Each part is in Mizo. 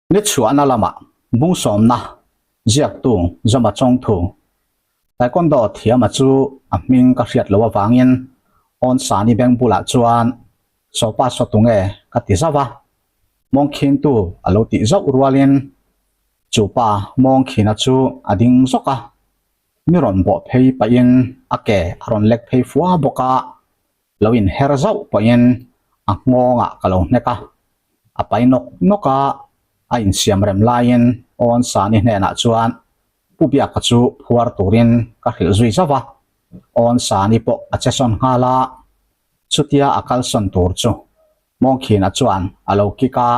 Ni chhuahna lamah bungsawmna ziaktu Zama Chawngthu Taekwondo thiama chu a hming ka hriat loh avangin Awnsani beng bulah chuan Sopa saw tunge ka ti zauh a, mawngkhintu a lo tih zauh rualin chupa mawngkhina chu a ding zawk a, mi rawn bawh phei pahin a ke a rawn lek phei fua bawk a. Lo inher zauh pawhin a nghawngah ka lo hnek a, a pai nawk nawk a, a insiam rem laiin Awn Sani hnenah chuan Pu Biaka chu phuar turin ka hrilh zui zauh a, Awn Sani pawh a che sawn nghal a, chutia a kal sawn tur chu Mawngkhina chuan a lo kick a,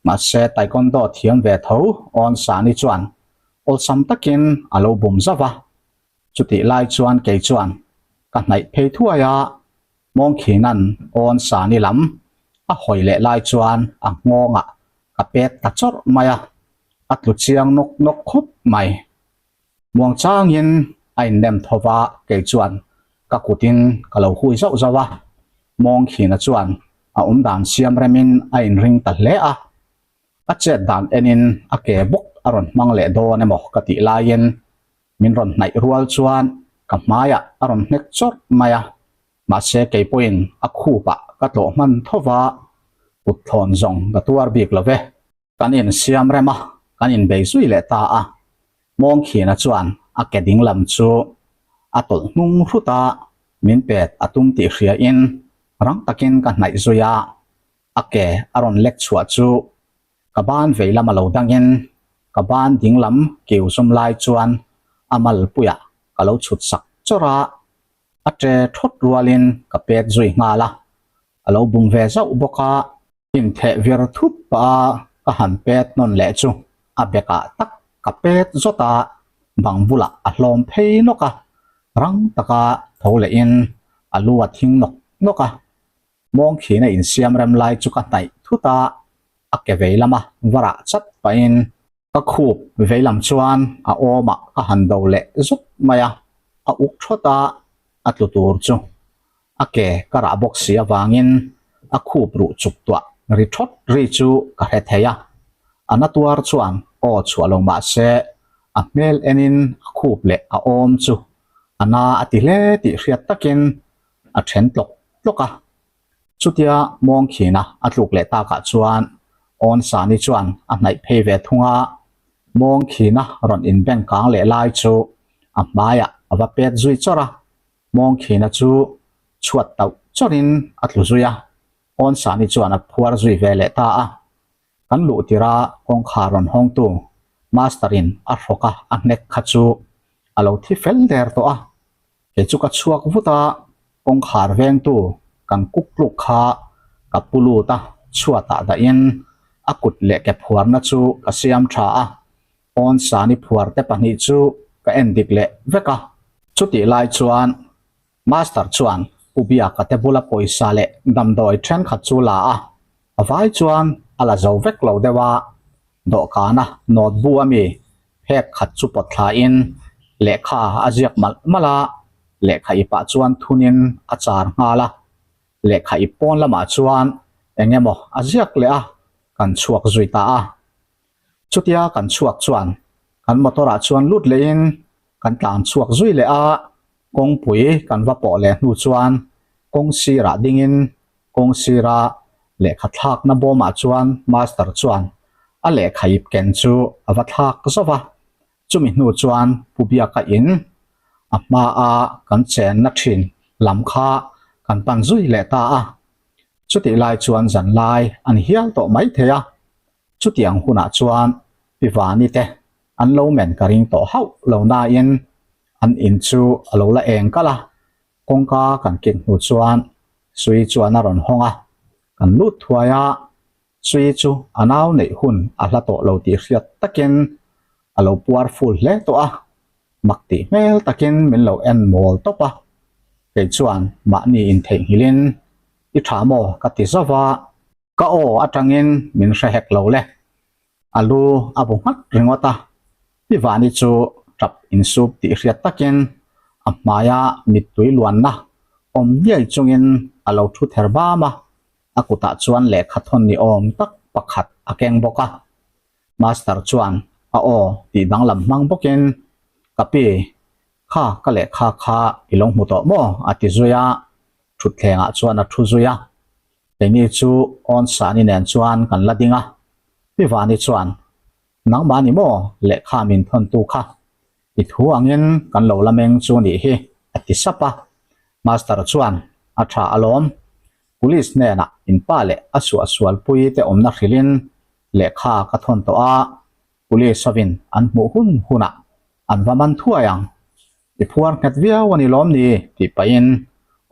mahse Taekwondo thiam ve tho Awn Sani chuan awlsam takin a lo bum zauh a. Chutih lai chuan kei chuan ka hnaih phei thuai a, Mawngkhinan awn sani lam a hawi leh lai chuan a nghawngah ka pet ta chawrh mai a, a tlu chiang nawk nawk khawp mai. Muangchangin a innem tho va, kei chuan ka kutin ka lo hui zauh zauh a, Mawngkhina chuan a awmdan siam remin a inring ta hle a, a chet dan enin a ke bawk a rawn hmang leh dawn emaw ka tih laiin Min rawn hnaih rual chuan ka hmaiah a rawn hnek chawrh mai a, mahse kei pawhin a khupah ka tlawh hman tho va, kut thlawn zawng ka tuar bik lo ve. Kan insiam rem a, kan inbei zui leh ta a, Mawngkhina chuan a ke ding lam chu a tawlh hnung hrut a, min pet a tum tih hriain rang takin ka hnaih zui a, a ke a rawn lek chhuah chu Ka ban vei lam a lo dangin ka ban ding lam keu zum lai chuan a malpuiah ka lo chhut sak chawrh a, a ṭe ṭhawt rualin ka pet zui nghal a, a lo bum ve zauh bawk a. Intheh vir thut pah a ka han pet nawn leh chu a bekah tak ka pet zawt a, bang bulah a hlawm phei nawk a, rang taka tho lehin a lu a thing nawk nawk a. Mawngkhina insiam rem lai chu ka hnaih thut a, a ke vei lama varah chat pahin ka khup vei lam chuan a awmah ka han do leh zut mai a, a uk thawt a, a tlu tur chu a ke ka rah bawk si avangin a khup ruh chuk tuah ri thawt ri chu ka hre thei a, a na tuar chuan aw chhuah lo mah se a hmel enin a khup leh a awm chu a na a ti hle tih hriat takin a then tlawk tlawk a. Chutia Mawngkhina a tluk leh takah chuan Awnsani chuan a hnaih phei ve thung a, Mawngkhina rawn inbeng kang leh lai chu a hmaiah a va pet zui chawrh a, Mawngkhina chu chhuat tauh chawrhin a tlu zui a, Awnsani chuan a phuar zui ve leh ta a. Kan luh tirh a kawngkhar rawn hawngtu Master in a hrawk a a hnek kha chu a lo thi fel der tawh a, Kei chu ka chhuak vut a, kawngkhar vengtu kan kuk tluk kha ka pu lut a, chhuatah dahin a kut leh ke phuarna chu ka siam tha a, awn sani phuar te pahnih chu ka en dik leh vek a. Chutih lai chuan Master chuan Pu Biaka te bula pawisa leh damdawi thenkhat chu la a, a vai chuan a la zo vek lo deuh a, dawhkana notebook a mi phek khat chu pawt thlain lehkha a ziak malh malh a, lehkha ipah chuan thunin a char nghal a, lehkha ip pawn lamah chuan eng emaw a ziak leh a, kan chhuak zui ta a. Chutia kan chhuak chuan kan motor ah chuan lut lehin kan tlan chhuak zui leh a, kawngpui kan va pawh leh hnu chuan kawng sirah dingin Kawng sira lehkha thlakna bawmah chuan Master chuan a lehkha ip ken chu a va thlak zauh a, chumi hnu chuan Pu Biaka in a hmaa kan chenna thin lam kha kan pan zui leh ta a. Chutih lai chuan zan lai a ni hial tawh mai thei a, chutiang hunah chuan Pi Vani te an lo men ka ring tawh hauh lo nain an in chu a lo la eng kalh a, Kawngka kan kek hnu chuan Sui chuan a rawn hawng a, kan lut thuai a, Sui chu a nau neih hun a hla tawh lo tih hriat takin a lo puar ful hle tawh a, mak tih hmel takin min lo en mawl tawp a, kei chuan mahni intheihnghilhin i tha maw ka ti zauh a, ka aw atangin min hre hek lo le, a lu a bu nghat ringawt a, Pi Vani chu Tap insup tih hriat takin a hmaia mittui luanna awm diai chungin a lo thu ther bam a, a kutah chuan lehkha thawn ni awm tak pakhat a keng bawk a. Master chuan a aw tih danglam hmang bawkin, Ka pi, kha ka lehkha kha i lo hmu tawh maw? a ti zui a, thutthlengah chuan a thu zui a. Keini chu Awnsani nen chuan kan la ding a, Pi Vani chuan, Nangmah ni maw lehkha min thawntu kha? I thu angin kan lo la meng chu nih hi, a ti sap a. Master chuan, A tha alawm. Police hnenah in pa leh a suahsualpui te awmna hrilhin lehkha ka thawn tawh a, Police hovin an hmuh hun hunah an va man thuai ang. I phuar nghet viau a ni lawm ni? tih pahin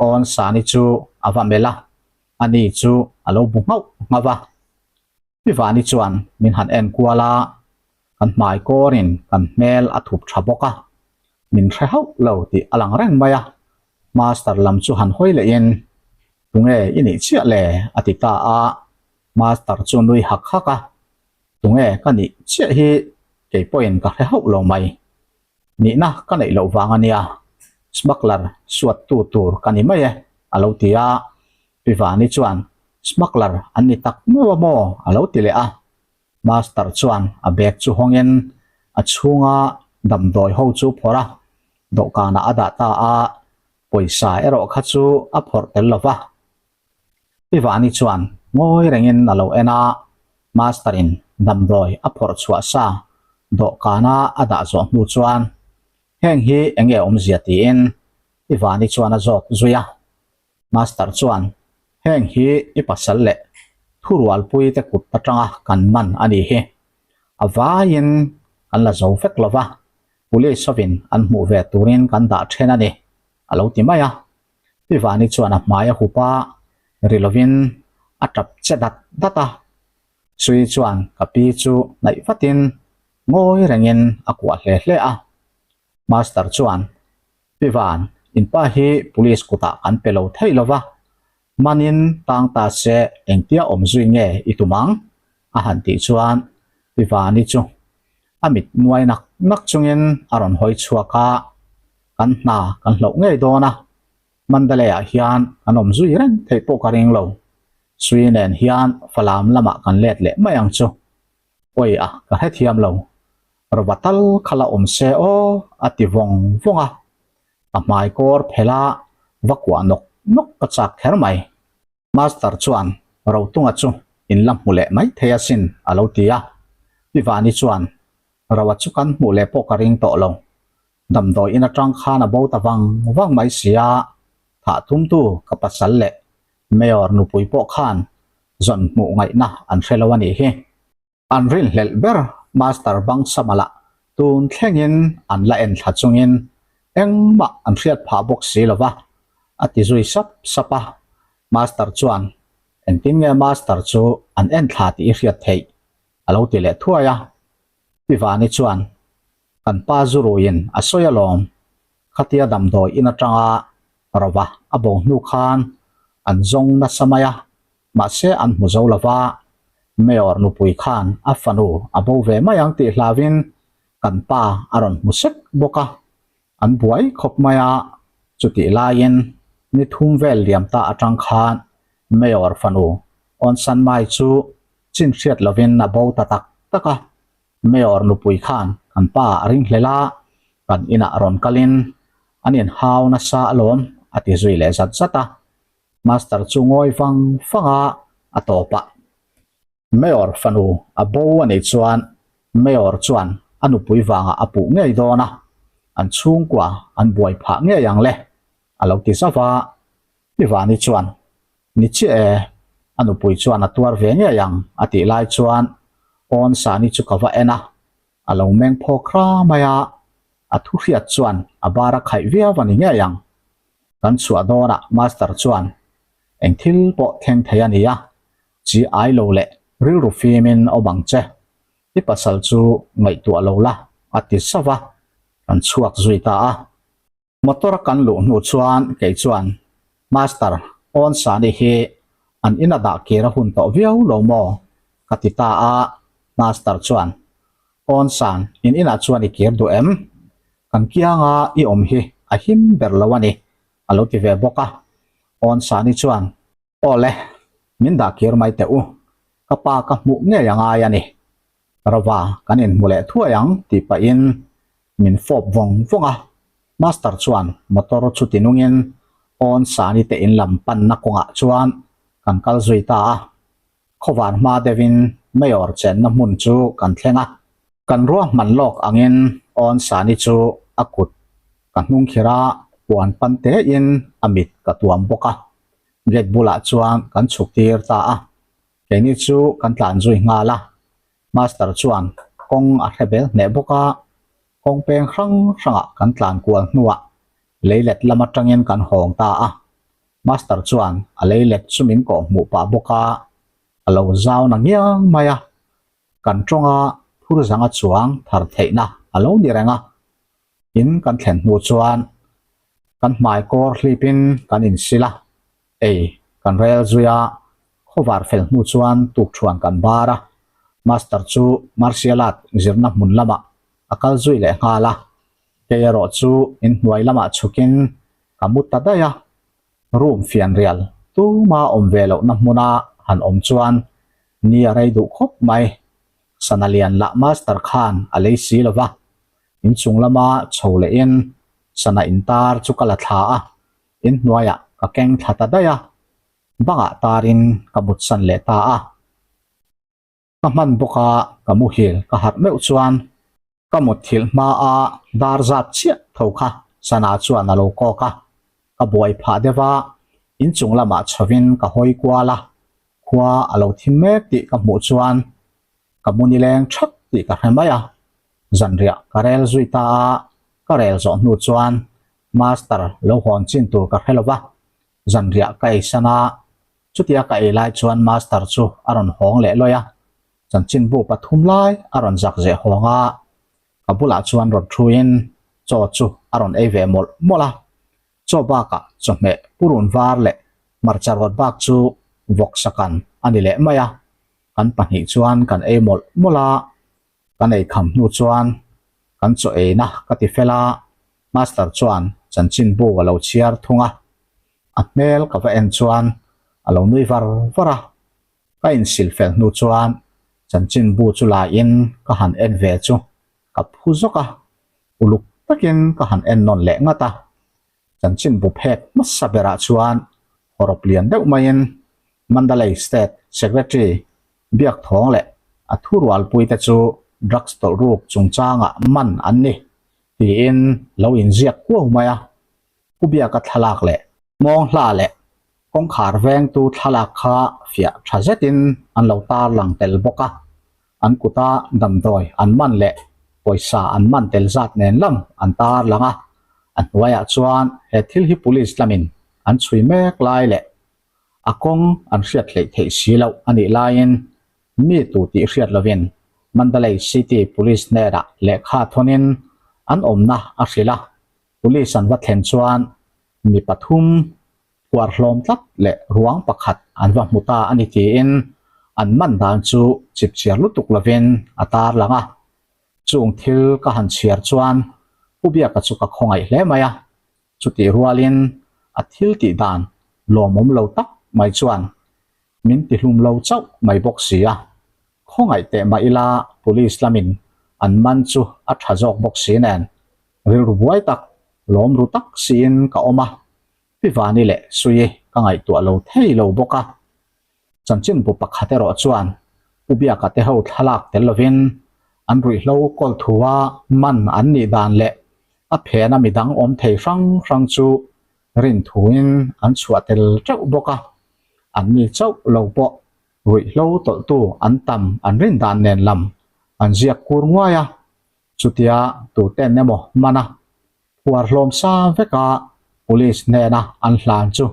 Awn Sani chu a va melh a, ani chu a lo bu nghauh nghauh a. Pi Vani chuan min han en kual a, kan hmai kawrin kan hmel a thup tha bawk a, min hre hauh lo tih a lang reng mai a, Master lam chu han hawi lehin, Tunge i nih chiah le? a ti ta a, Master chu nui hak hak a, Tunge ka nih chiah hi kei pawhin ka hre hauh lo mai. Nihna ka neih loh vang a nia, smuggler suattu tur ka ni mai e, a lo ti a. Pi Vani chuan, Smuggler an ni tak meuh a maw? a lo ti leh a. Master chuan a bag chu hawngin a chhunga damdawi ho chu phawrh a, dawhkanah a dah ta a, pawisa erawh kha chu a phawrh tel lo va. Pi Vani chuan ngawi rengin a lo en a, Master in damdawi a phawrh chhuah sa dawhkana a dah zawh hnu chuan heng hi eng nge awmzia tiin Pi Vani chuan a zawt zui a. Master chuan heng hi i pasal leh thurualpui te kut atanga kan man a nih hi. A vaiin kan la zo vek lo va, Police hovin an hmuh ve turin kan dah then a ni, a lo ti mai a. Pi Vani chuan a hmai a hup a, ri lovin a tap che dat dat a. Sui chuan ka pi chu hnaih vatin ngawi rengin a kuah hle hle a. Master chuan, Pi Van, in pa hi police kutah kan pe lo theih lo va, manin tang ta se engtia awm zui nge i tum ang? a han tih chuan Pi Vani chu a mit nuai nak nak chungin a rawn hawi chhuak a, Kan hna kan hloh ngei dawn a, Mandalay ah hian kan awm zui reng theih pawh ka ring lo. Sui nen hian Falam lamah kan let leh mai ang chu. Awi a, ka hrethiam lo. Rova tal kha la awm se aw, a ti vawng vawng a. Ka hmai kawr phela va kuah nawk nawk ka chak kher mai. Master chuan Rotunga chu in la hmu leh mai thei asin a lo ti a. Pi Vani chuan Roa chu kan hmuh leh pawh ka ring tawh lo. Damdawi in atang khan a bo ta vang vang mai si a, thah tumtu ka pasal leh Mayor nupui pawh khan zawn hmuh ngaihna an hre lo a nih hi. An rinhlelh ber Master Bangsama lah tun thlengin an la en thla chungin engmah an hriat phah bawk si lo va, a ti zui sap sap a. Master chuan, Engtin nge Master chu an en thla tih i hriat theih? a lo ti leh thuai a. Pi Vani chuan, Kan pa Zuruiin a sawi alawm, khatia damdawi in atanga rova a bo hnu khan an zawng nasa mai a, mahse an hmu zo lova, Mayor nupui khan a fanu a bo ve mai ang tih hlauhin kan pa a rawn hmu sek bawk a, an buai khawp mai a, chutih laiin ni thum vel liam ta atang khan Mayor fanu Awnsan Mai chu chin hriat lovin a bo ta tak tak a, Mayor nupui khan kan pa a ring hlel a, kan inah rawn kalin an inhau nasa alawm a ti zui leh zat zat a. Master chu ngawi vang vang a, a tawp a. Mayor fanu a bo a nih chuan Mayor chuan a nupui vangah a puh ngei dawn a, an chhungkua an buai phah ngei ang le, a lo ti zauh a. Pi Vani chuan, Ni chiah e, a nupui chuan a tuar ve ngei ang a tih lai chuan Awn Sani chu ka va en a, a lo meng phawk hra mai a, a thu hriat chuan a bar a khaih viau a ni ngei ang. Kan chhuah dawnah Master chuan eng thil pawh thleng thei a ni a, chi ai lo leh rilru fimin awm ang che, i pasal chu ngaihtuah lo la a ti zauh a, kan chhuak zui ta a. Motor a kan luh hnu chuan kei chuan Master Awn Sani hi an ina dah kir a hun tawh viau lo maw? ka ti ta a, Master chuan Awn San, in inah chuan i kir duh em? Kan kianga i awm hi a him ber lo a ni, a lo ti ve bawk a. Awnsani chuan, Aw le, min dah kir mai teh u, ka pa ka hmuh ngei a ngai a ni. Rova kan inhmu leh thuai ang tih pahin min fawp vawng vawng a. Master chuan motor chu ti nungin Awnsani te in lam panna kawngah chuan kan kal zui ta a. Khawvar hma deuhin Mayor chenna hmun chu kan thleng a. Kan ruahman lawk angin Awnsani chu a kut ka hnung khir a, puan pan tein a mit ka tuam bawk a. Gate bulah chuan kan chhuk tir ta a, keini chu kan tlan zui nghal a. Master chuan kawng a hre bel hneh bawk a, kawng peng hrang hrangah kan tlan kual hnuah leilet lam atangin kan hawng ta a. Master chuan a leilet chu min kawh hmuh pah bawk a, a lo zau na ngiang mai a. Kan tawnga phur zanga chuang thar theihna a lo ni reng a. In kan thlen hnu chuan kan hmai kawr hlipin kan insil a, ei kan rel zui a, khawvar fel hnu chuan tukṭhuan kan bar a. Master chu martial art zirna hmun lamah a kal zui leh nghal a, kei erawh chu inhnuai lamah chhukin ka mu ta daih a. Room fianrial tuma awm ve lohna hmuna han awm chuan ni a rei duh khawp mai. Sana lian lah master khan a lei si lo va, inchung lama chho lehin sana intar chu ka la thla a, inhnuaiah ka keng thla ta daih a, bangah tarin ka mutsan leh ta a. Ka hman bawk a, ka muhil ka harh meuh chuan ka mutthilh hma a dar zat chiah tho kha sana chuan a lo kawk a, ka buai phah deuh a, inchung lamah chhovin ka hawi kual a, khua a lo thim mek tih ka hmuh chuan ka mu nileng thak tih ka hre mai a, zanriah ka rel zui ta a, ka rel zawh hnu chuan master lo hawn chin tur ka hre lo va, zanriah ka ei san a, chutia ka ei lai chuan master chu a rawn hawng leh lawih a, chanchinbu pathum lai a rawn zak zeh hawng a, ka bulah chuan rawn thuin chaw chu a rawn ei ve mawlh mawlh a, chaw bakah chawhmeh purun var leh hmarcha rawt bak chu vawk sakan a ni leh mai a, kan pahnih chuan kan ei mawlh mawlh a, kan ei kham hnu chuan kan chaw eina ka ti fel a, master chuan chanchinbu a lo chhiar thung a, a hmel ka va en chuan a lo nui var var a, ka insil fel hnu chuan chanchinbu chu laiin ka han en ve chu ka phu zawk a, uluk takin ka han en nawn leh ngat a, chanchinbu phek hmasa berah chuan hawrawp lian deuh maiin Mandalay State Secretary Biakthawng leh a thurualpuite chu drugs tawlh ruk chungchangah man an ni tiin lo inziak kuau mai a, Pu Biaka thlalak leh Mawnghla leh kawngkhar vengtu thlalak kha fiah tha zetin an lo tarlang tel bawk a, an kuta damdawi an man leh pawisa an man tel zat nen lam an tarlang a, a hnuaiah chuan he thil hi police lamin an chhui mek lai leh a kawng an hriat hleih theih si loh a nih laiin mi tu tih hriat lovin Mandalay City Police hnenah lehkha thawnin an awmna a hrilh a, Police an va thlen chuan mi pathum phuar hlawm tlat leh ruang pakhat an va hmu ta a ni tiin an man dan chu chipchiar lutuk lovin a tarlang a. Chung thil ka han chhiar chuan Pu Biaka chu ka khawngaih hle mai a, chutih rualin a thil tih dan lawmawm lo tak mai chuan min tihlum lo chauh mai bawk si a, khawngaih teh mah ila police lamin an man chu a tha zawk bawk si nen rilru buai tak, lawm ru tak siin ka awm a, Pi Vani leh Suii ka ngaihtuah lo thei lo bawk a. Chanchinbu pakhat erawh chuan Pu Biaka te ho thlalak tel lovin an ruihhlo kawl thua man an nih dan leh a phena midang awm thei hrang hrang chu rin thuin an chhuah tel teuh bawk a, an mi chauh lo pawh ruihhlo tawlhtu an tam an rin dan nen lam an ziak kur nguai a, chutia tuten emaw hman a phuar hlawm sa veka police hnena an hlan chu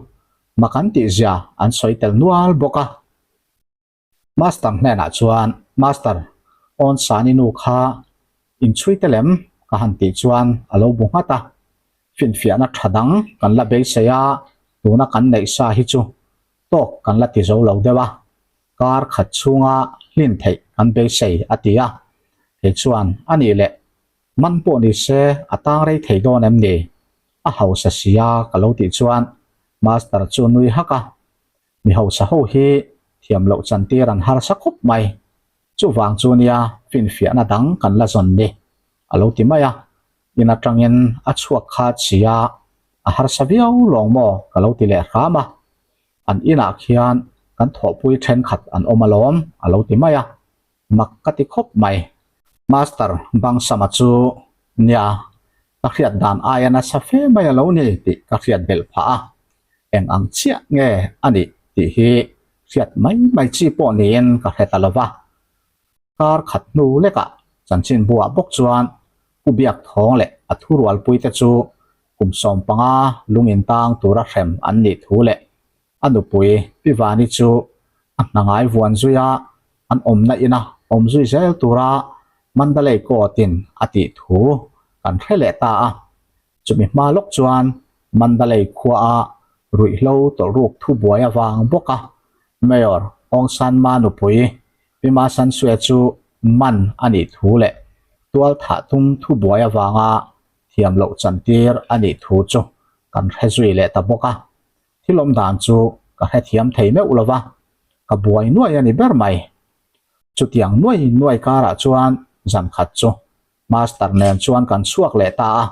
mak an tihzia an sawi tel nual bawk a. Master hnenah chuan, Master, awn Sani nu kha inchhui te lem ka han tih chuan a lo bu nghat a. Finfiahna tha dang kan la beisei a, tuna kan neih sa hi chu tawk kan la ti zo lo deuh a, kar khat chhunga hlin theih kan beisei a ti a. Kei chuan, A nih leh. Man pawh ni se a tang rei thei dawn em ni? A hausa sia ka lo tih chuan Master chu nui hak a, Mi hausa ho hi thiam loh chantir an harsa khawp mai. Chuvang chu nia finfiahna dang kan la zawn ni a lo ti mai a, in atangin a chhuak kha chhia a harsa viau lawng maw ka lo ti leh hram a, an inah khian kan thawhpui thenkhat an awm alawm a lo ti mai a, mak ka ti khawp mai. Master Bangsama chu nia ka hriat dan aia nasa fe mai a lo ni tih ka hriat belh phah a, eng ang chiah nge a nih tih hi hriat mai mai chi pawh niin ka hre ta lo va. Kar khat hnu lekah chanchinbuah bawk chuan Pu Biak Thawng leh a thurualpuite chu kum 15 lungin tang tura hrem an nih thu leh a nupui Pi Vani chu a hna ngai vuan zuia an awmna ina awm zui zel tura Mandalay Court-in a tih thu kan hre leh ta a. Chumi hma lawk chuan Mandalay khuaa ruihhlo tawlhruk thubuai avang bawka Mayor Aung San Ma nupui Pi Ma San Sue chu man a nih thu leh tual thah tum thubuai avanga thiam loh chantir a nih thu chu kan hre zui leh ta bawk a. Thil awm dan chu ka hrethiam thei meuh lo va, ka buai nuai a ni ber mai. Chutiang nuai nuai karah chuan zan khat chu Master nen chuan kan chhuak leh ta a,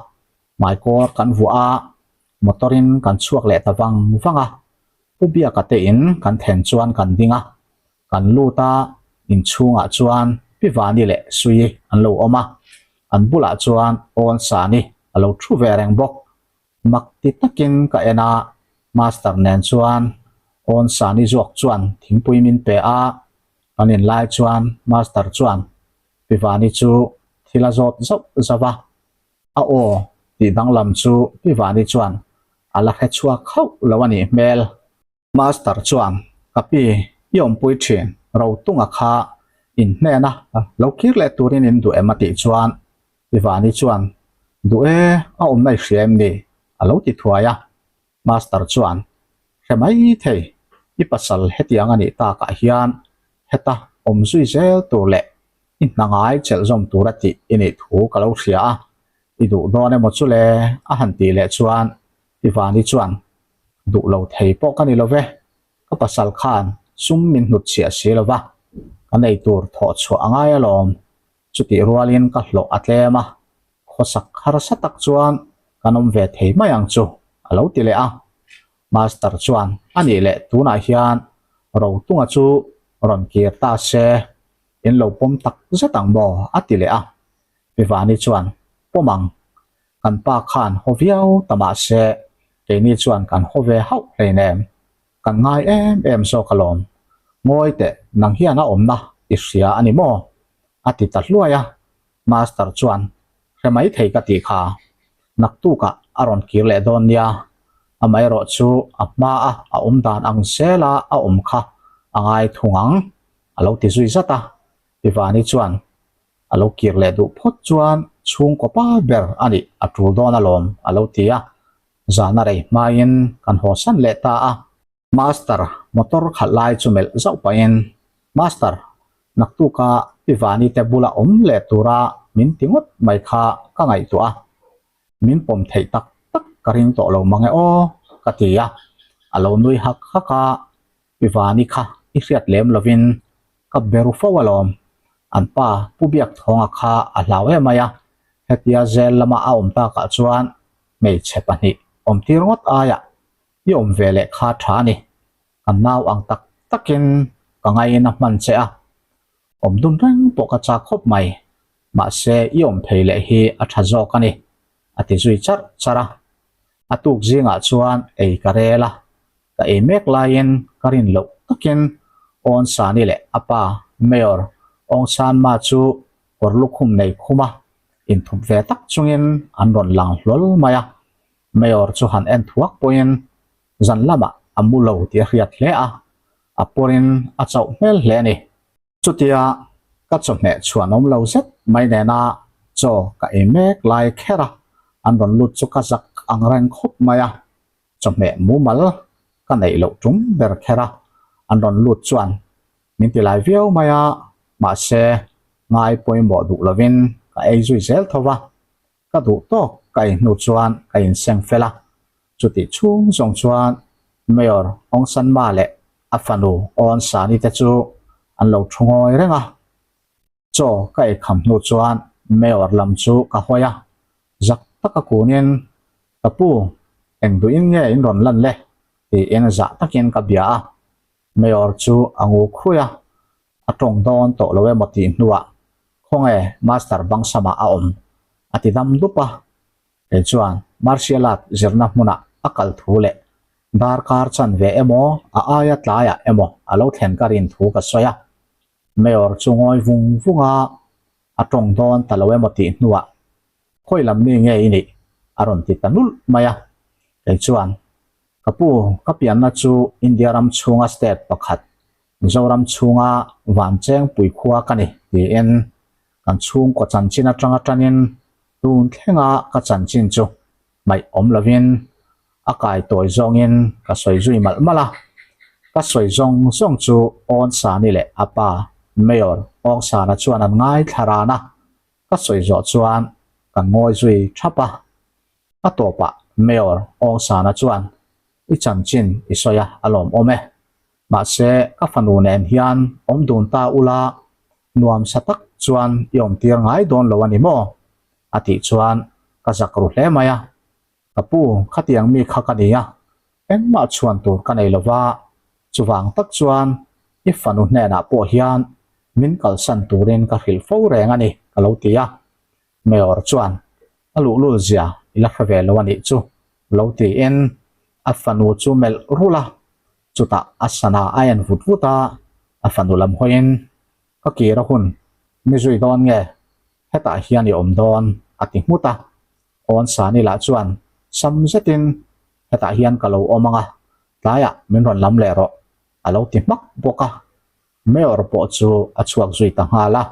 hmaikawr kan vuah a, motor in kan chhuak leh ta vang vang a. Pu Biaka te in kan thlen chuan kan ding a, kan lut a, inchhungah chuan Pi Vani leh Sui an lo awm a, an bulah chuan Awn Sani a lo thu ve reng bawk. Mak ti takin ka en a, Master nen chuan Awn Sani zawk chuan thingpui min pe a, kan inlai chuan Master chuan Pi Vani chu thil a zawt zauh zauh a, a aw tih danglam chu Pi Vani chuan a la hre chhuak hauh lo a nih hmel. Master chuan, Ka pi, i awmpui thin, Rotunga kha in hnena lo kir leh turin in duh em a tih chuan Pi Vani chuan, Duh e, a awmna i hria em ni? a lo ti thuai a. Master chuan, Hre mai thei, i pasal hetiang a nih takah hian heta awm zui zel tur leh i hna ngai chelh zawm tura tih i nih thu ka lo hria a, i duh dawn emaw chu le? a han tih leh chuan Pi Vani chuan, Duh lo thei pawh ka ni lo ve, ka pasal khan sum min hnut chhiah si lo va, ka nei tur thawh chhuah a ngai alawm, chutih rualin ka hlawh a tlem a, khawsak harsa tak chuan kan awm ve thei mai ang chu, a lo ti leh a. Master chuan, A nih leh tunah hian Rotunga chu rawn kir ta se, in lo pawm tak zet ang maw? a ti leh a. Pi Vani chuan, Pawm ang, kan pa khan haw viau ta mah se, keini chuan kan haw ve hauh hleinem. Kan ngai em em zawk alawm. Ngawi teh, nang hian a awmna i hria a ni maw? A ti ta hluai a. Master chuan, Hre mai thei ka tih kha. Naktukah a rawn kir leh dawn nia. Amaherawh chu a hmaa a awm dan ang zela a awm kha a ngai thung ang, a lo ti zui zat a. Tivani chuan, A lo kir leh duh phawt chuan chhungkaw pa ber a nih a tul dawn alawm, a lo ti a. Zan a rei hmain kan haw san leh ta a. Master motor khalh lai chu melh zauh pahin, Master, naktuka Pi Vani te bula awm leh tura min ti ngawt mai kha ka ngaihtuah a, min pawm theih tak tak ka ring tawh lo mang e aw, ka ti a. A lo nui hak hak a, Pi Vani kha i hriat lem lovin ka beru fo alawm. An pa Pu Biakthawnga kha a hlau em mai a, hetia zel lama a awm takah chuan hmeichhe pahnih awmtir ngawt aiah i awm ve leh kha tha a ni. Kan nau ang tak takin ka ngaiin a hman che a, awm dun reng pawh ka chak khawp mai. Mahse i awm phei leh hi a tha zawk a ni, a ti zui charh charh a. A tuk zingah chuan ei ka rel a, ka ei mek laiin ka rin loh takin Awn Sani leh a pa Mayor Aung San Ma chu kawr lukhum nei khuma inthup ve tak chungin an rawn lang hlawl mai a. Mayor chu han en thuak pawhin zan lamah a mu lo tih a hriat hle a, a pawrin a chauh hmel hle a ni. Chutia ka chawhmeh chhuan awm lo zet mai nena chaw ka ei mek lai kher a, an rawn lut chu ka zak ang reng khawp mai a, chawhmeh mumal ka neih loh tum ber kher a, an rawn lut chuan min ti lai viau mai a, mahse ngai pawimawh duh lovin ka ei zui zel tho va. Ka duh tawk ka ei hnu chuan ka inseng fel a, chutih chhung zawng chuan Mayor Aung San Ma leh a fanu Aung Sani te chu an lo thu ngawi reng a. Chaw ka ei kham hnu chuan Mayor lam chu ka hawi a, zak taka kunin, Ka pu, eng duhin nge in rawn lan le? tiin zah takin ka bia a. Mayor chu a ngu khui a, a tawng dawn tawh lo emaw tih hnuah khawnge Master Bangsama a awm a ti dam dup a. Kei chuan Martial Art zirna hmunah a kal thu leh darkar chanve emaw a aia tlaiah emaw a lo thlen ka rin thu ka sawi a. Mayor chu ngawi vung vung a, a tawng dawn ta lo emaw tih hnuah Khawi lam mi nge i nih? a rawn ti ta nulh mai a. Kei chuan, Ka pu, ka pianna chu India ram chhunga state pakhat, Mizoram chhunga Vanchengpui khua ka ni, tiin kan chhungkaw chanchin atanga tanin tun thlenga ka chanchin chu hmaih awm lovin a kai tawi zawngin ka sawi zui malh malh a. Ka sawi zawng zawng chu Awnsani leh a pa Mayor Awngsana chuan an ngaithla ran a. Ka sawi zawh chuan kan ngawi zui thap a, a tawpah Mayor Awngsana chuan i chanchin i sawi a a lawmawm e. Mahse ka fanu nen hian awm dun ta ula nuamsa tak chuan i awmtir ngai dawn lo a ni maw? a tih chuan ka zak ru hle mai a. Ka pu, khatiang mi kha ka ni a, engmah chhuan tur ka nei lova, chuvang tak chuan i fanu hnenah pawh hian min kalsan turin ka hrilh fo reng a ni, ka lo ti a. Mayor chuan, A luhlul zia i la hre ve lo a nih chu, lo tiin a fanu chu melh rulh a, chutah a sana a en vut vut a, a fanu lam hawiin, Ka kir a hun, mi zui dawn nge? Hetah hian i awm dawn, a ti nghut a. Awn Sani lah chuan sam zetin, Hetah hian ka lo awm ang a, tlaiah min rawn lam leh rawh, a lo ti hmak bawk a. Mayor pawh chu a chhuak zui ta nghal a.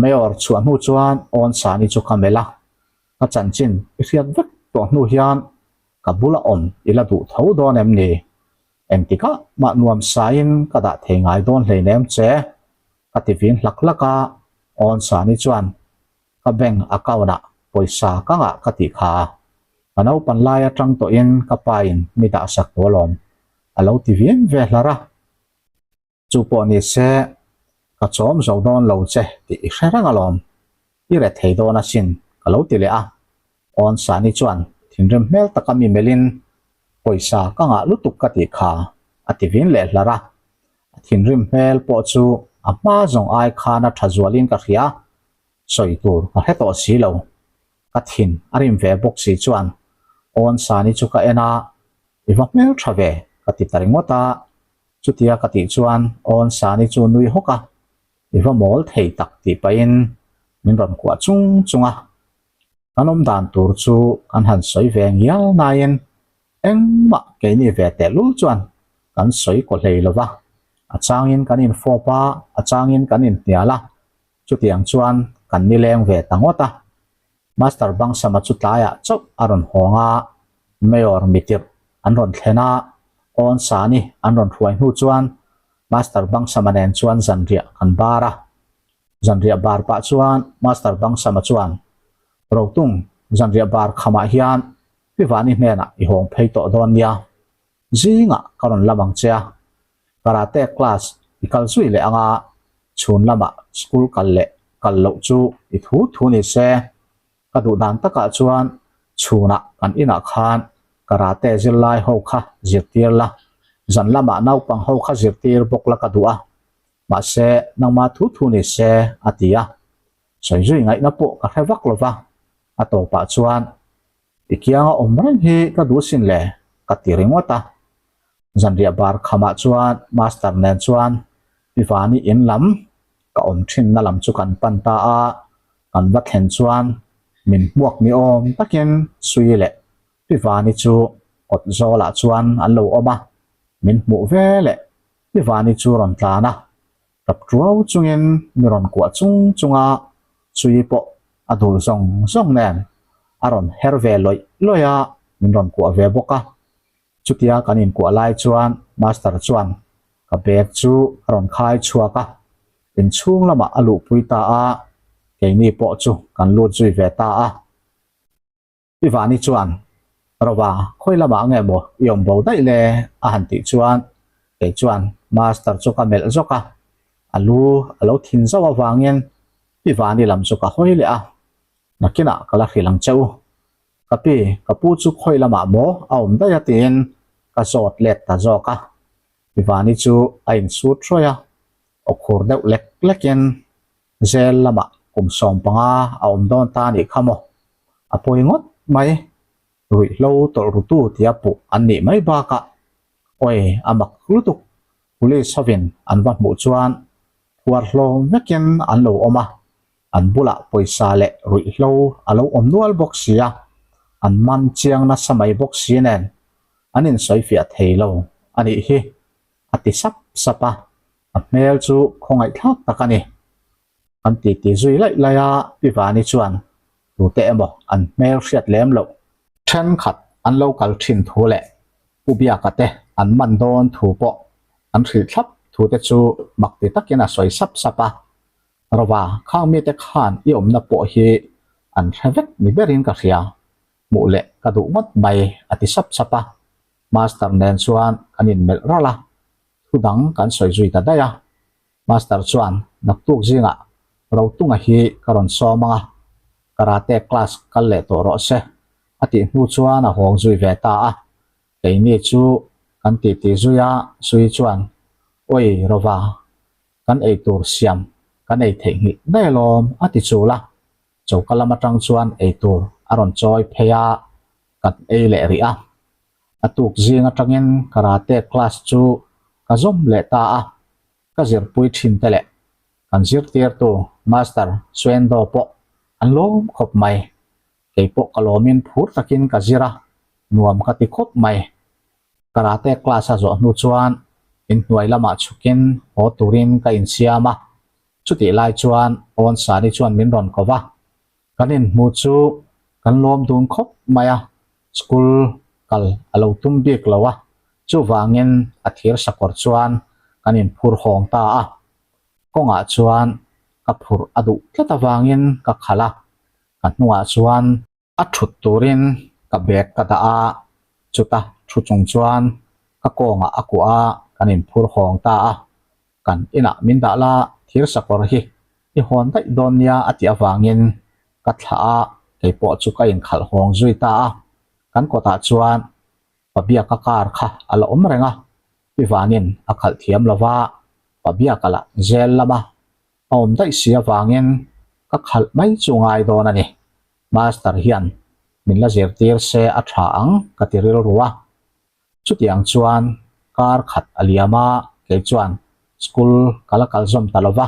Mayor chhuah hnu chuan Awn Sani chu ka melh a, Ka chanchin i hriat vek tawh hnu hian ka bula awm i la duh tho dawn em ni? Engtikah mah nuam sain ka dah thei ngai dawn hleinem che, ka ti vin hlak hlak a. Awn Sani chuan Ka bank account ah pawisa ka ngah ka tih kha a, ka naupan lai atang tawhin ka pa in mi dah sak tawh alawm, a lo ti vian ve hlar a. Chu pawh ni se, ka chawm zo dawn lo che tih i hre reng alawm, i re thei dawn asin ka lo ti leh a. Awn Sani chuan thinrim hmel taka mi melhin pawisa ka ngah lutuk ka tih kha a ti vin leh hlar a. A thinrim hmel pawh chu a hma zawng ai khan a tha zualin ka hria. Sawi tur ka hre tawh si lo. Ka thin a rim ve bawk si chuan Awn Sani chu ka en a, I va hmel tha ve ka ti ta ringawt a. Chutia ka tih chuan Awn Sani chu nui hawk a, I va mawl thei tak tih pahin min rawn kuah chung chung a. Kan awm dan tur chu kan han sawi ve ngial naiin engmah keini ve tehlul chuan kan sawi kaw hlei lo va. A changin kan infawp a, a changin kan inhnial a, Chutiang chuan kan nileng ve ta ngawt a. Master Bangsama chu tlaiah chauh a rawn hawng a, Mayor mitirh an rawn thlen a, Awn Sani an rawn hruai hnu chuan Master Bangsama nen chuan zanriah kan bar a. Zanriah bar pah chuan Master Bangsama chuan, Rotung, zanriah bar khamah hian Pi Vani hnenah i hawng phei tawh dawn nia. Zingah ka rawn lam ang che a, Karate class i kal zui leh anga chhun lamah school kal leh kal loh chu i thu thu ni se. Ka duh dan takah chuan chhunah kan inah khan karate zirlai ho kha zirtir la, zan lamah naupang ho kha zirtir bawk la ka duh a, mahse nangma thu thu ni se a ti a. Sawi zui ngaihna pawh ka hre vak lova, a tawpah chuan I kianga awm reng hi ka duh sin le, ka ti ringawt a. Zanriah bar khamah chuan Master nen chuan Pi Vani in lam ka awm thinna lam chu kan pan ta a, kan va thlen chuan min hmuak ni awm takin Sui leh Pi Vani chu kawt zawlah chuan an lo awm a, min hmuh ve leh Pi Vani chu rawn tlan a, Tap tuau chungin mi rawn kuah chung chung a, chui pawh a dul zawng zawng nen a rawn her ve lawih lawih a, min rawn kuah ve bawk a. Chutia kan inkuah lai chuan Master chuan ka bag chu a rawn khai chhuak a, inchhung lamah a luhpui ta a. Keini pawh chu kan lut zui ve ta a. Pi Vani chuan, Rova, khawi lamah nge maw i awm bo daih le? a han tih chuan kei chuan Master chu ka melh zawk a, a lu a lo thin zauh avangin Pi Vani lam chu ka hawi leh a, Nakinah ka la hrilh ang che u. Ka pi, ka pu chu khawi lamah maw a awm daih a tiin ka zawt let ta zawk a. Pi Vani chu a insut hruai a, aw khur deuh lek lekin Zel lamah kum 15 a awm dawn ta anih kha maw? A pawi ngawt mai. Ruihhlo tawlh rutu tia puh an nih mai bakah awi a mak lutuk. Police hovin an va hmuh chuan phuar hlawm vekin an lo awm a, an bulah pawisa leh ruihhlo a lo awm nual bawk si a, an man chiang nasa mai bawk si nen an insawifiah thei lo a nih hi a ti sap sap a. A hmel chu khawngaihthlak tak a ni. An titi zui laih laih a, Pi Vani chuan tute emaw an hmel hriat lem loh. Thenkhat an lo kal thin thu leh Pu Biaka te an man dawn thu pawh an hrilh thlap thu te chu mak ti takin a sawi sap sap a. Rova, khang mite khan i awmna pawh hi an hre vek ni berin ka hria, hmuh leh ka duh ngawt mai a ti sap sap a. Master nen chuan kan inmelh ralh a, Thu dang kan sawi zui ta daih a, Master chuan naktuk zingah Rotunga hi ka rawn sawm ang a, karate class kal leh tawh rawh se a tih hnu chuan a hawng zui ve ta a, keini chu kan titi zui a, Sui chuan Oi Rova, kan eitur siam kan ei theihnghilh daih alawm a ti chul a, choka lam atang chuan eitur a rawn chawi phei a, kan ei leh rih a. A tuk zing atangin karate class chu ka zawm leh ta a, ka zirpui thin te leh kan zirtirtu Master Suendo pawh an lawm khawp mai. Kei pawh ka lawmin phur takin ka zir a, nuam ka ti khawp mai. Karate class a zawh hnu chuan inhnuai lamah chhukin haw turin ka insiam a, chutih lai chuan Awnsani chuan min rawn ko va, Kan inhmu chu kan lawm dun khawp mai a, school kal a lo tum bik lo a, chuvangin a thir sakawr chuan kan inphur hawng ta a. Kawngah chuan ka phurh a duh tlat avangin ka khalh a, ka hnungah chuan a thut turin ka bag ka dah a, chuta thu chung chuan ka kawngah a kuah a, kan inphur hawng ta a. Kan inah min dah la, thir sakawr hi i hawn daih dawn nia a tih avangin ka thlah a, kei pawh chu ka inkhalh hawng zui ta a. Kan kawtah chuan Pabiaka car kha a la awm reng a, Pi Vanin a khalh thiam lo va, Pabiaka lah zel lama a awm daih si avangin ka khalh mai chu ngai dawn a ni. Master hian min la zirtir se a tha ang ka ti rilru a. Chutiang chuan kar khat a liam a, kei chuan school ka la kal zawm ta lo va,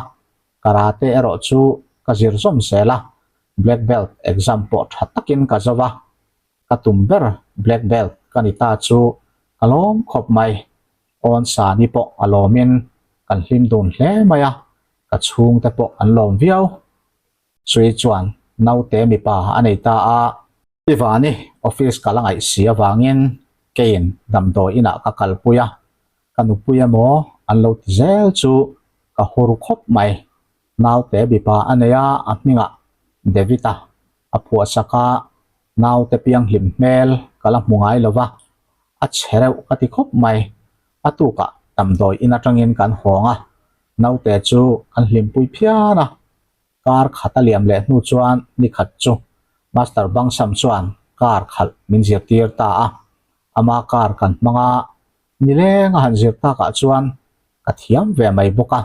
karate erawh chu ka zir zawm zel a, black belt exam pawh tha takin ka zo va, ka tum ber black belt ka ni ta chu ka lawm khawp mai. Awn Sani pawh a lawmin kan hlim dun hle mai a, ka chhungte pawh an lawm viau. Sui chuan naute mipa a nei ta a. Pi Vani office ka la ngaih si avangin keiin damdawi inah ka kalpui a, ka nupui emaw an lo ti zel chu ka hur khawp mai. Naute mipa a nei a, a hmingah David-a a phuahsak a, naute pianghlim hmel ka la hmu ngai lo va, a chhe reuh ka ti khawp mai. A tukah damdawi in atangin kan hawng a, naute chu kan hlimpui phian a. Kar khat a liam leh hnu chuan ni khat chu Master Bangsam chuan kar khalh min zirtir ta a, ama kar kan hmang a, nileng a han zir takah chuan ka thiam ve mai bawk a,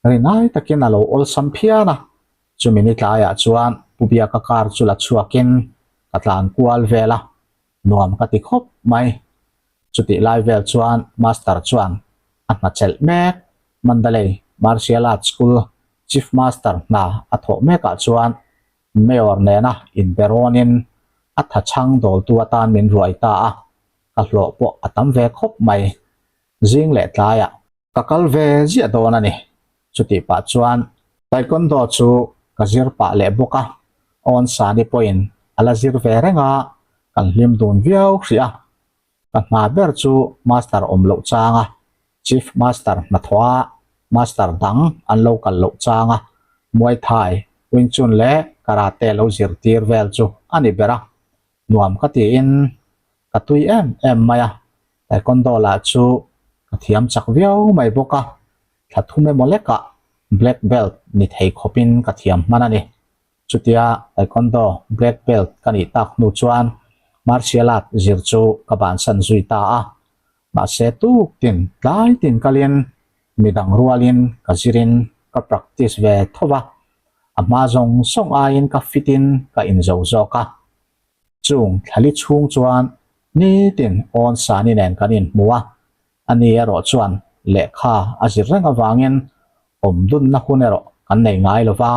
rinai takin a lo awlsam phian a, chumi ni tlaiah chuan Pu Biaka kar chu la chhuakin ka tlan kual vel a, nuam ka ti khawp mai. Chutih lai vel chuan Master chuan a hna chelh mek Mandalay Martial Arts School Chief Master hna a thawh mekah chuan Mayor nena inbe rawnin a tha chhang dawltu atan min ruai ta a, ka hlawh pawh a tam ve khawp mai. Zing leh tlaiah Ka kal ve ziah dawn a ni. Chutih pah chuan Taekwondo chu ka zir pah leh bawk a, Awn Sani pawhin a la zir ve reng a, kan hlim dun viau hrih a. Ka hna ber chu Master awm loh chang a, Chief Master hnathawh a, Master dang an lo kal loh chang a, Muay Thai. Wing Chun leh Karate lo zirtir vel chu a ni ber a, nuam ka tiin ka tui em em mai a, Taekwondo lah chu ka thiam chak viau mai bawk a, thla thum emaw lekah black belt ni thei khawpin ka thiam hman a ni. Chutia Taekwondo black belt ka nih tak hnu chuan martial art zir chu ka bansan zui ta a, mahse tuk tin tlai tin kalin midang rualin ka zirin ka practice ve tho va, a hma zawng zawng aiin ka fit in ka inzo zawk a. Chung thlali chhung chuan nitin awn sani nen kan inhmu a, ani erawh chuan lehkha a zir reng avangin awm dunna hun erawh kan nei ngai lo va,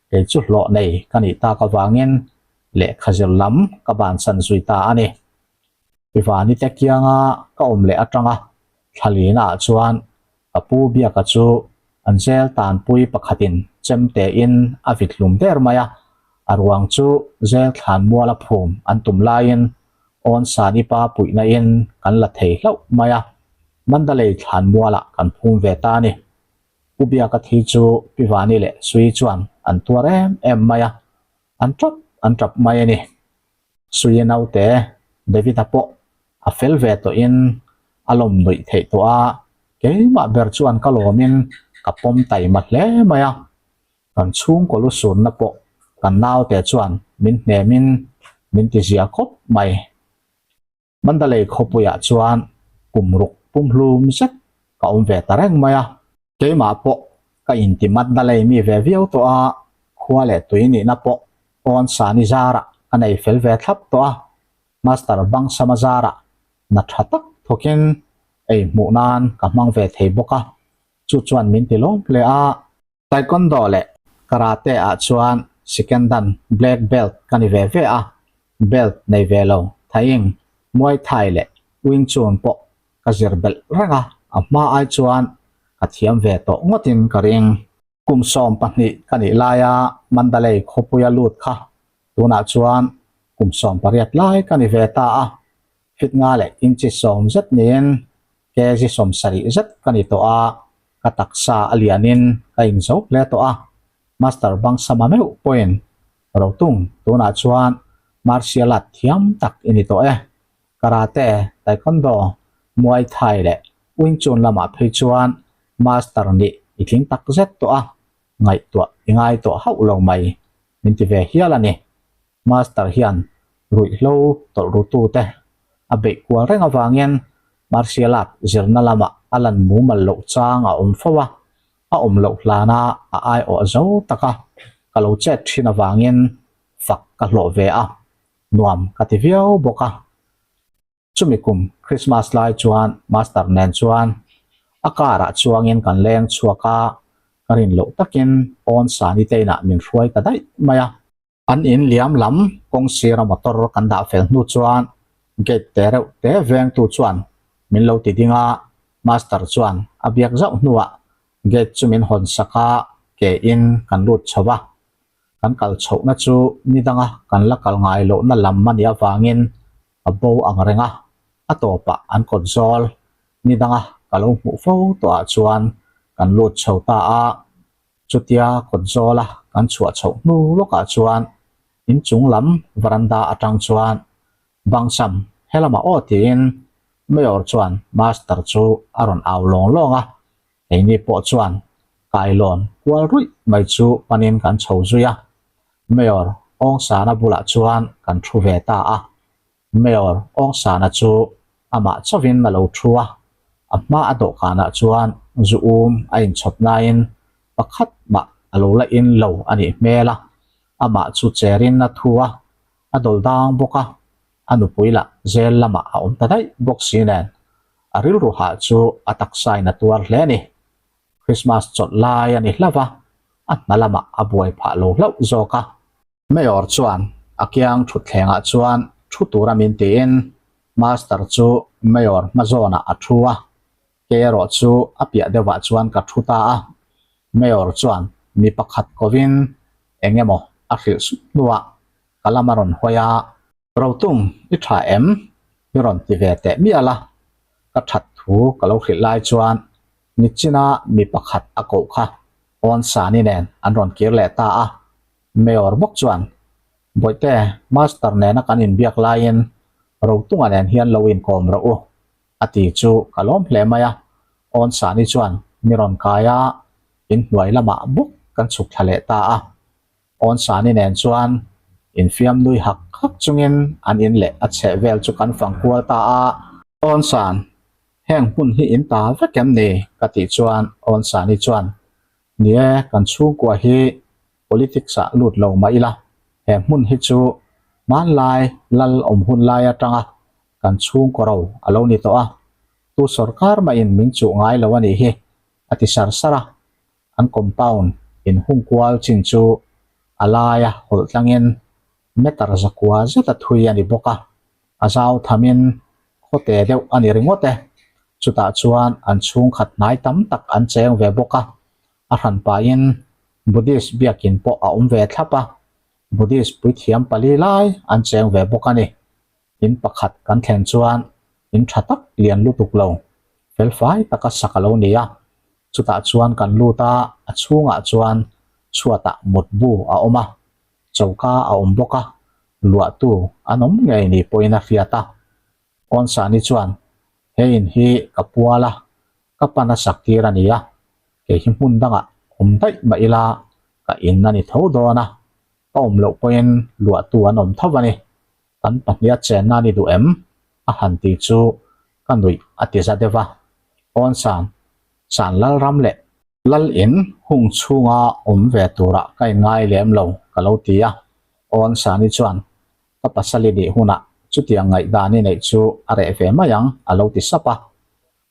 kei chu hlawh nei ka nih tak avangin lehkha zir lam ka bansan zui ta a ni. Ivani te kianga ka awm leh atanga thlalina ah chuan ka pu Biaka chu an zel tanpui pakhatin chemte in a vit hlum der mai a, a ruang chu zel thlan muala phum an tum laiin Awnsani pa puihna in kan la thei hlauh mai a, Mandalay thlan mualah kan phum ve ta a ni. Pu Biaka thi chu Pi Vani leh Sui chuan an tuar em em mai a, an tap an tap mai a ni. Suia naute David-a pawh a fel ve tawhin a lawm nuih theih tawh a, keimah ber chuan ka lawmin ka pawm taima hle mai a. Kan chhungkaw lu sunna pawh kan naute chuan min hnemin min ti zia khawp mai. Mandalay khawpuiah chuan kum ruk pumhlum zet ka awm ve ta reng mai a. Keimah pawh ka inti Mandalay mi ve viau tawh a, khua leh tui nihna pawh awn sani zarah ka nei fel ve thlap tawh a. Master Bangsama zarah na tha tak thawkin ei hmuh nan ka hmang ve thei bawk a, chu chuan min ti lawm hle a. Taekwondo leh Karate ah chuan Sikendan Black Belt ka ni ve ve a, belt nei ve lo Thaing, Muay Thai leh Wing Chun pawh ka zir belh reng a, a hma ai chuan ka thiam ve tawh ngawtin ka ring. Kum 12 ka nih laia Mandalay khawpuia lut kha tunah chuan kum 18 lai ka ni ve ta a, fit nga leh inchi 10 zet niin kg 70 zet ka ni tawh a, ka taksa a lianin ka inzo hle tawh a, Master Bangsama meuh pawhin Rotung tunah chuan martial art thiam tak i ni tawh e, Karate, Taekwondo, Muay Thai leh Wing Chun lamah phei chuan Master nih i tling tak zet tawh a, ngaihtuah i ngai tawh hauh lo mai min ti ve hial a ni. Master hian ruihhlo tawlh rutute a beih kual reng avangin martial art zirna lamah a lan mumal loh chang a awm fo a, a awm loh hlana a aiawh zo taka ka lo chet thin avangin fak ka hlawh ve a, nuam ka ti viau bawk a. Chumi kum Christmas lai chuan Master nen chuan a car ah chuangin kan leng chhuak a, ka rin loh takin awn Sani te inah min hruai ta daih mai a. An in liam lam kawng sira motor kan dah fel hnu chuan gate te reuh te vengtu chuan min lo ti ding a, Master chuan a biak zauh hnuah gate chu min hawn sak a, ke in kan lut chho a. Kan kal chhohna chu ni danga kan la kal ngai lohna lam a nih avangin a bo ang reng a, a tawpah an kawt zawl ni danga ka lo hmuh fo tawhah chuan kan lut chho ta a, chutia kawt zawla kan chhuah chhoh hnu lawkah chuan inchung lam veranda atang chuan Bangsam helamah aw tiin Mayor chuan Master chu a rawn au lawng lawng a, keini pawh chuan kailawn kual ruih mai chu panin kan chho zui a. Mayor Awngsana bulah chuan kan thu ve ta a. Mayor Awngsana chu amah chauhin a lo thu a, a hma a dawhkanah chuan zu um a inchhawp nain pakhat mah a lo la in lo a nih hmel a, amah chu cherin a thu a, a dawl dang bawk a, a nupui lah zel lamah a awm ta daih bawk si nen a rilru hah chu a taksain a tuar hle a ni. Christmas chawlh lai a ni hlauh a, a hna lamah a buai phah lo hlauh zawk a. Mayor chuan a kiang thutthlengah chuan thu tura min tiin Master chu Mayor hma zawnah a thu a, kei erawh chu a piah deuhah chuan ka thu ta a. Mayor chuan mi pakhat kovin eng emaw a hrilh sup hnuah ka lam a rawn hawi a. Rotung, i tha em? I rawn ti ve teh mial a, ka that thu ka lo hrilh lai chuan nichina mi pakhat a koh kha Awn Sani nen an rawn kir leh ta a. Mayor bawk chuan, Bawihte, Master nena kan inbiak laiin Rotunga nen hian lo inkawm rawh u, a ti chu ka lawm hle mai a. Awnsani chuan mi rawn kai a, inhnuai lamah bawk kan chhuk thla leh ta a. Awnsani nen chuan infiam nui hak hak chungin an in leh a chheh vel chu kan fang kual ta a. Awnsan, heng hmun hi in ta vek em ni? ka tih chuan Awnsani chuan, Ni e, kan chhungkua hi politics ah lut lo mah ila, he hmun hi chu hmanlai lal awm hun lai atanga kan chhungkaw ro a lo ni tawh a, tu sorkar mahin min chuh ngai lo a nih hi, a ti sar sar a. An compound in hung kual chin chu a laia hawlh tlangin meter zakua zeta thui a ni bawk a, a zau thamin khawte deuh a ni ringawt e. Chutah chuan an chhungkhat hnai tam tak an cheng ve bawk a, a hran pahin Buddhist biakin pawh a awm ve thlap a, Buddhist puithiam pali lai an cheng ve bawk a ni. In pakhat kan thlen chuan in tha tak lian lutuk lo, felfai taka sak a lo ni a. Chutah chuan kan lut a, a chhungah chuan chhuatah mutbu a awm a, choka a awm bawk a, luahtu an awm ngei ni pawhin a hriat a. Kawnsani chuan, He in hi ka pual a, ka pan a sak tir a ni a, kei hi hmun dangah awm daih mah ila ka in a ni tho dawn a, ka awm loh pawhin luahtu an awm tho a ni. Kan pahniha chenna a ni duh em? a han ti chu ka nuih a ti za deuh a. Awnsan, San Lalram leh Lal in hung chhunga awm ve turah ka inngai lem lo ka lo ti a. Awnsani chuan ka pasal i nih hunah chutiang ngaihdan i neih chu a reh ve mai ang a lo ti sap a.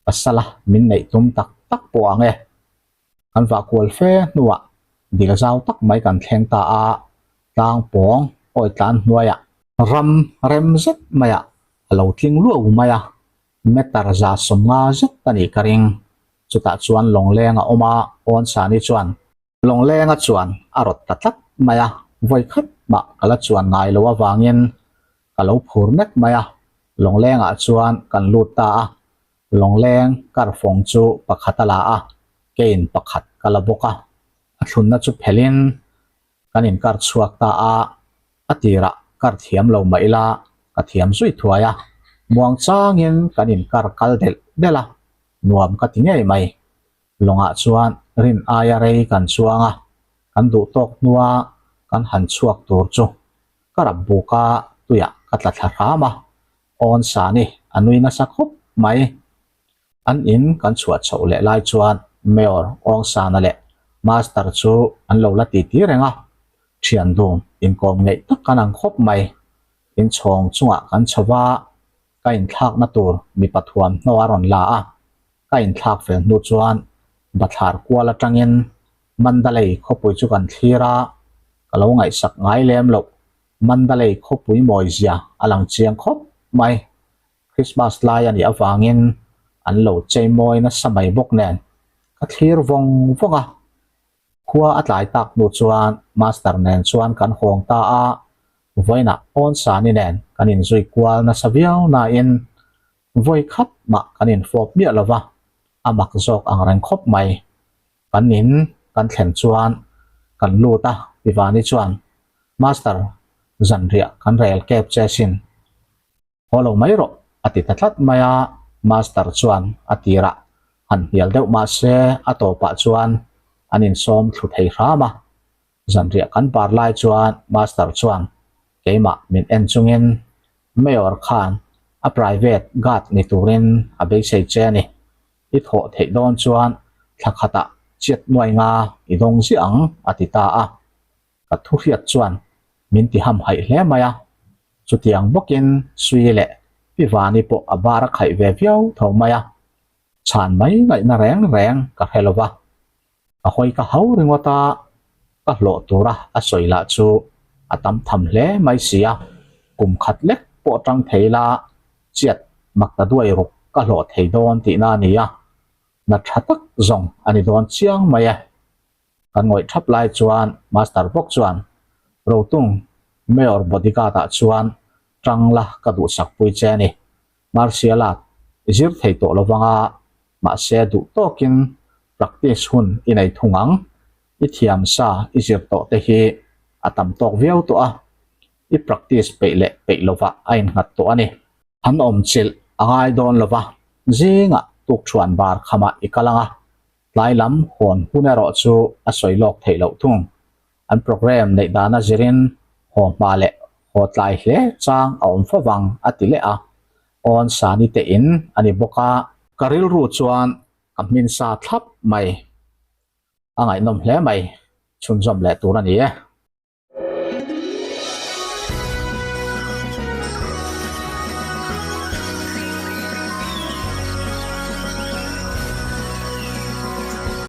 Pasala min neih tum tak tak pawh ang e. Kan vah kual fe hnuah dil zau tak mai kan thleng ta a, tlang pawng awi tlan hnuaiah ram rem zet maiah a lo tling luau mai a, meter za 50 zet a nih ka ring. Chutah chuan lawngleng a awm a, Awnsani chuan Lawnglenga chuan a rawt ta tlat mai a, vawi khat mah ka la chuan ngai lo avangin ka lo phur nek mai a, Lawnglengah chuan kan lut ta a, Lawngleng karfawng chu pakhat a la a, keiin pakhat ka la bawk a, a thlunna chu phelhin kan inkar chhuak ta a, a tirah kar thiam lo mah ila ka thiam zui thuai a, muang changin kan inkar kal delh delh a, nuam ka ti ngei mai. Lawngah chuan rin aia rei kan chuang a, kan duh tawk hnua kan han chhuak tur chu ka rap buk a, tuiah ka tla thla hram a, awn sani a nui nasa khawp mai. An in kan chhuah chhoh leh lai chuan Mayor Awngsana leh Master chu an lo la titi reng a, thian dun inkawm ngeih tak kan ang khawp mai. Inchhawng chungah kan chho va, ka inthlakna tur mipa thuamhnaw a rawn la a, Ka inthlak fel hnu chuan bathlar kual atangin Mandalay khawpui chu kan thlir a, ka lo ngaihsak ngai lem loh. Mandalay khawpui mawizia a lang chiang khawp mai. Christmas lai a nih avangin an lo chei mawi nasa mai bawk nen ka thlir vawng vawng a. Khua a tlai tak hnu chuan Master nen chuan kan hawng ta a, vawiinah Awnsani nen kan inzui kual nasa viau nain Vawi khat mah kan infawp miah lo va, a mak zawk ang reng khawp mai. Kan in kan thlen chuan kan lut a, Ivani chuan, Master, zanriah kan rel kep che sin. Haw lo mai rawh, a ti ta tlat mai a, Master chuan a tirah han hnial deuh mah se a tawpah chuan an insawm thlu thei hram a. Zanriah kan par lai chuan Master chuan keimah min en chungin Mayor khan a private guard ni turin a beisei che a ni. I thawh theih dawn chuan thla khatah chiat nuai nga i dawng ziah ang a ti ta a. Ka thu hriat chuan min ti hamhaih hle mai a. Chutiang bawkin Sui leh Pi Vani pawh a bar a khaih ve viau tho mai a. Chhan mai ngaihna reng reng ka hre lo va. Ka hawi ka hau ringawt a, ka hlawh tura a sawi lah chu a tam tham hle mai si a, kum khat lek pawh tang thei la chiat mak ta duai ruk ka hlawh thei dawn tihna a ni a, na tha tak zawng a ni dawn chiang mai e. Kan ngawih thap lai chuan Master bawk chuan Rotung Mayor bodyguard ah chuan tang la ka duhsak pui che a ni. Martial art i zir thei tawh lo vang a, mahse duh tawkin practice hun i nei thung ang. I thiam sa i zir tawh te hi a tam tawk viau tawh a, i practice peih leh peih lovah a innghat tawh a ni. An awm chilh a ngai dawn lova, zingah tukṭhuan bar khamah i kal ang a, tlai lam hawn hun erawh chu a sawi lawk theih loh thung. An programme neih dana zirin haw hma leh haw tlai hle chang a awm fo vang a ti leh a, awn sani te in a ni bawk a. Ka rilru chuan ka hmin sa thlap mai. A ngaihnawm hle mai, chhunzawm leh tur a ni e.